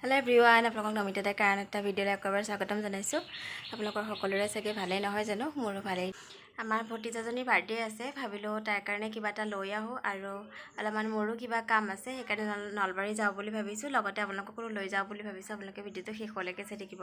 Hello' everyone, আপোনালোকক নমিতা ডেকাৰ আন এটা ভিডিঅ'লৈ আকৌ এবাৰ স্বাগতম জনাইছোঁ। আপোনালোকৰ সকলোৰে চাগে ভালেই নহয় জানো? মোৰো ভালেই। আমাৰ ভতিজাজনীৰ বাৰ্থডে আছে, ভাবিলোঁ তাইৰ কাৰণে কিবা এটা লৈ আহোঁ আৰু অলপমান মোৰো কিবা কাম আছে, সেইকাৰণে নলবাৰী যাওঁ বুলি ভাবিছোঁ। লগতে আপোনালোককো লৈ যাওঁ বুলি ভাবিছোঁ। আপোনালোকে ভিডিঅ'টো শেষলৈকে চাই থাকিব।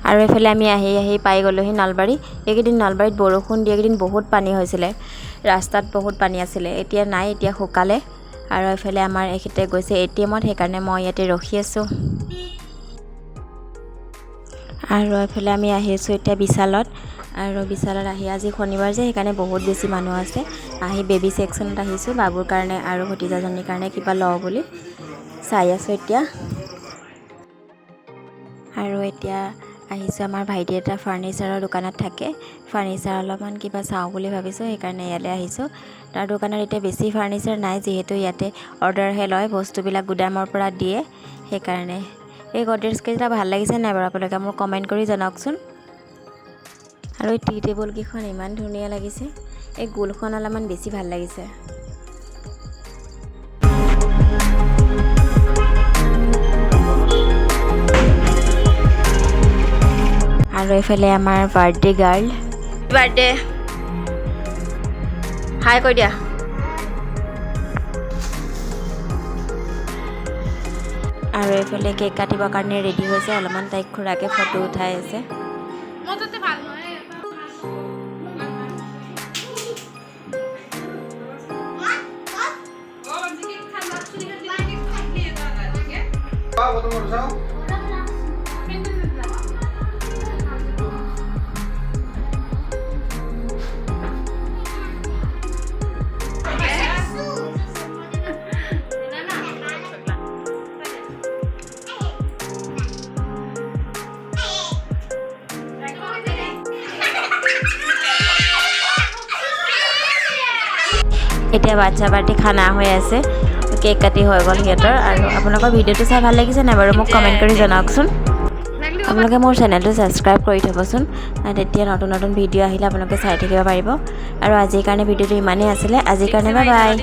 আৰু এইফালে আমি আহি আহি পাই গ'লোহি নলবাৰী। এইকেইদিন নলবাৰীত বৰষুণ দি এইকেইদিন বহুত পানী হৈছিলে, ৰাস্তাত বহুত পানী আছিলে। এতিয়া নাই, এতিয়া শুকালে। আৰু এইফালে আমাৰ এখেতে গৈছে এটিএমত, সেইকাৰণে মই ইয়াতে ৰখি আছোঁ। আৰু এইফালে আমি আহিছোঁ এতিয়া বিশালত। আৰু বিশালত আহি আজি শনিবাৰ যে, সেইকাৰণে বহুত বেছি মানুহ আছে। আহি বেবী ছেকশ্যনত আহিছোঁ, বাবুৰ কাৰণে আৰু ভতিজাজনীৰ কাৰণে কিবা লওঁ বুলি চাই আছোঁ এতিয়া। আৰু এতিয়া আহিছোঁ, আমাৰ ভাইটি এটা ফাৰ্নিচাৰৰ দোকানত থাকে, ফাৰ্নিচাৰ অলপমান কিবা চাওঁ বুলি ভাবিছোঁ, সেইকাৰণে ইয়ালৈ আহিছোঁ। তাৰ দোকানত এতিয়া বেছি ফাৰ্নিচাৰ নাই, যিহেতু ইয়াতে অৰ্ডাৰহে লয়, বস্তুবিলাক গুদামৰ পৰা দিয়ে সেইকাৰণে। এই গডৰেজকেইটা ভাল লাগিছে নাই বাৰু আপোনালোকে মোক কমেণ্ট কৰি জনাওকচোন। আৰু এই টি টেবুলকেইখন ইমান ধুনীয়া লাগিছে, এই গোলখন অলপমান বেছি ভাল লাগিছে। আৰু এইফালে আমাৰ বাৰ্থডে গাৰ্ল, বাৰ্থডে হাই কৈ দিয়া। আৰু এইফালে কেক কাটিবৰ কাৰণে ৰেডি হৈছে, অলপমান তাইক খুৰাকে ফটো উঠাই আছে। মই তাতে ভাল নহয়। চাওঁ। এতিয়া বাচ্ছা পাৰ্টি খানা হৈ আছে, কেক কাটি হৈ গ'ল সিহঁতৰ। আৰু আপোনালোকৰ ভিডিঅ'টো চাই ভাল লাগিছে নাই বাৰু মোক কমেণ্ট কৰি জনাওকচোন। আপোনালোকে মোৰ চেনেলটো ছাবস্ক্ৰাইব কৰি থ'বচোন, তেতিয়া নতুন নতুন ভিডিঅ' আহিলে আপোনালোকে চাই থাকিব পাৰিব। আৰু আজিৰ কাৰণে ভিডিঅ'টো ইমানেই আছিলে। আজিৰ কাৰণে বাই বাই।